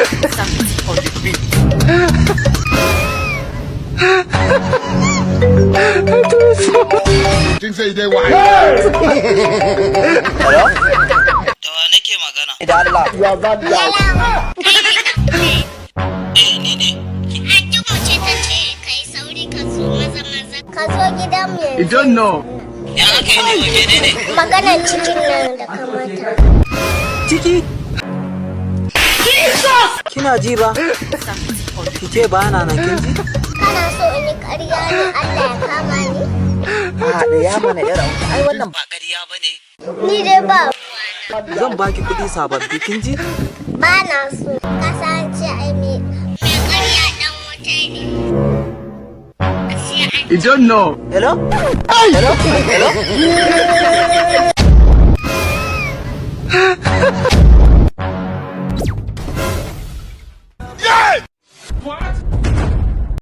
Santi on the beat. Think say they wise. Hello? Da wa nake magana? Da Allah. Eh, ni ne. Anjima ce ta ce ka yi sauri ka zo maza maza. Ka zo gidan mu You yanzu. don't know. Ya aka yi ne, menene? Maganar cikin nan da kamata. Ciki? Kina ji ba? Ki ce ba na nan, kin ji? Kana so in yi ƙarya ne Allah ya kama ni? A da ya mana yar auta. Ai wannan Ba ƙarya ba ne. Ni dai ba zan baki kuɗi sababbi, kin ji? Ba na so. Ka san ce ai mai ƙarya dan wuta ne. Sai an You don't know. Hello? Hello? Hello?